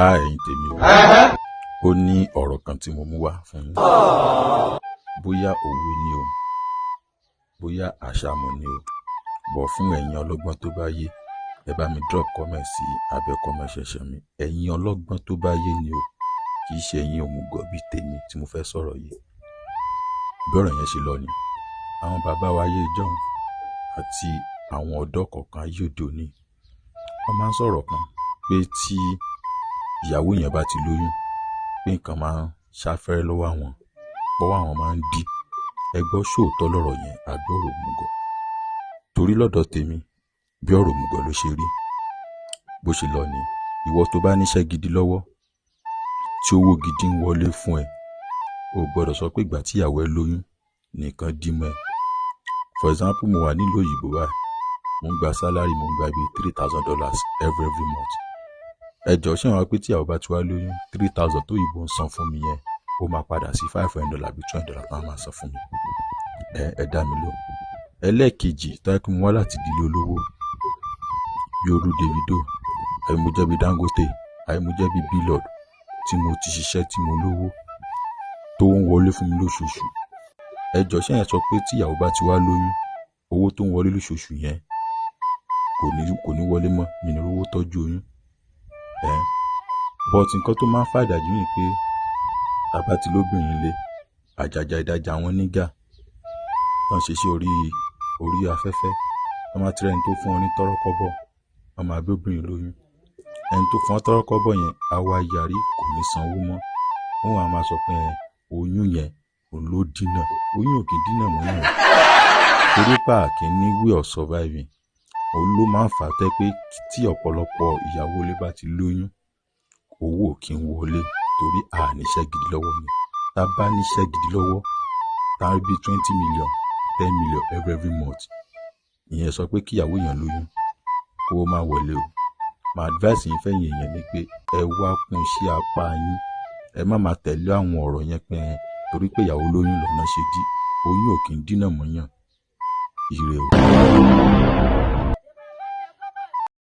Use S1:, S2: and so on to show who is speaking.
S1: Á, ẹ̀yin tèmi o, ó ní ọ̀rọ̀ kan tí mo mú wá fún yín. Bóyá òwe ni o, bóyá àṣàmọ̀ ni o, bọ̀ fún ẹ̀yin ọlọ́gbọ́n tó bá yé, ẹ bá mi drop comment sí abẹ́ comment section mi. Ẹ̀yin ọlọ́gbọ́n tó bá yé ni o, kì í ṣe ẹ̀yin òmùgọ̀ bíi tèmi tí mo fẹ́ sọ̀rọ̀ yìí. Bí ọ̀rọ̀ yẹn ṣe lọ ni, àwọn bàbá wa ayé ijọ́un àti àwọn ọ̀dọ́ kọ̀ọ̀kan ayé òde òní, wọ́n máa ń sọ̀rọ̀ kan pé tí ìyàwó èèyàn bá ti lóyún, pé nǹkan máa ń sáfẹ́rẹ́ lọ́wọ́ àwọn, pọ́wọ́ àwọn máa ń dí. Ẹ gbọ́, ṣóòótọ́ lọ̀rọ̀ yẹn àbí ọ̀rọ̀ òmùgọ̀? Torí lọ́dọ̀ tèmi, bí ọ̀rọ̀ òmùgọ̀ ló ṣe rí. Bó ṣe lọ ni, ìwọ tó bá níṣẹ́ gidi lọ́wọ́, tí owó gidi ń wọlé fún ẹ, o ò gbọ́dọ̀ sọ pé ìgbà tí ìyàwó ẹ lóyún nìkan dí mọ́ ẹ. For example, mo wà nílùú òyìnbó báyìí, mo ń gba salary, mo ń gba bíi $3,000 every month. Ẹ jọ̀ọ́, ṣé wọn pé tí ìyàwó bá ti wá lóyún, 3,000 tó òyìnbó ń san fún mi yẹn, ó máa padà sí $500 àbí $200 tó máa san fún mi? Ẹ dá mi lóhùn. Ẹlẹ́ẹ̀kejì, tó yẹ kí mo wá láti ìdílé olówó bí orú Davido, àbí mo jẹ́ bí Dangote, àbí mo jẹ́ bí Blord, tí mo ti ṣiṣẹ́, tí mo lówó tó ń wọlé fún mi lóṣooṣù, ẹ jọ̀ọ́, ṣé yẹn sọ pé tí ìyàwó bá ti wá lóyún, owó tó ń wọlé lóṣooṣù yẹn kò ní wọlé mọ́, mi ní rówó tọ́jú oyún ẹ? But nǹkan tó máa ń fàjà jù ni pé tàbá ti lóbìnrin lé, àjàjà ìdajì àwọn nígà wọ́n ṣe sí orí afẹ́fẹ́, wọ́n máa ti rẹ́ni tó fún wọn ní tọ́rọ́kọ́bọ̀, wọ́n máa bí obìnrin lóyún. Ẹni tó fún wọn tọ́rọ́kọ́bọ̀ yẹn á wá yarí, kò ní sanwó mọ́. Wọ́n wàá máa sọ pé oyún yẹn òun ló dínà. Oyún ò kì í dínà mọ́ yàn, torí pé àkín ní way of surviving. Òun ló máa ń fà á tẹ́ pé tí ọ̀pọ̀lọpọ̀ ìyàwó ilé bá ti lóyún, owó ò kí ń wọlé, torí a níṣẹ́ gidi lọ́wọ́ ni. Tá a bá níṣẹ́ gidi lọ́wọ́, tá a rí bíi 20 million, 10 million every month, ìyẹn sọ pé kíyàwó èèyàn lóyún kó má wọlé o. My advice yín fẹ́yìn èèyàn ni pé ẹ wá kún iṣẹ́ apá yín. Ẹ má máa tẹ̀lé àwọn ọ̀rọ̀ yẹn pé torí pé ìyàwó lóyún lọ́nà ṣe dí. Oyún ò kí ń dínà mọ́yàn. Ire o.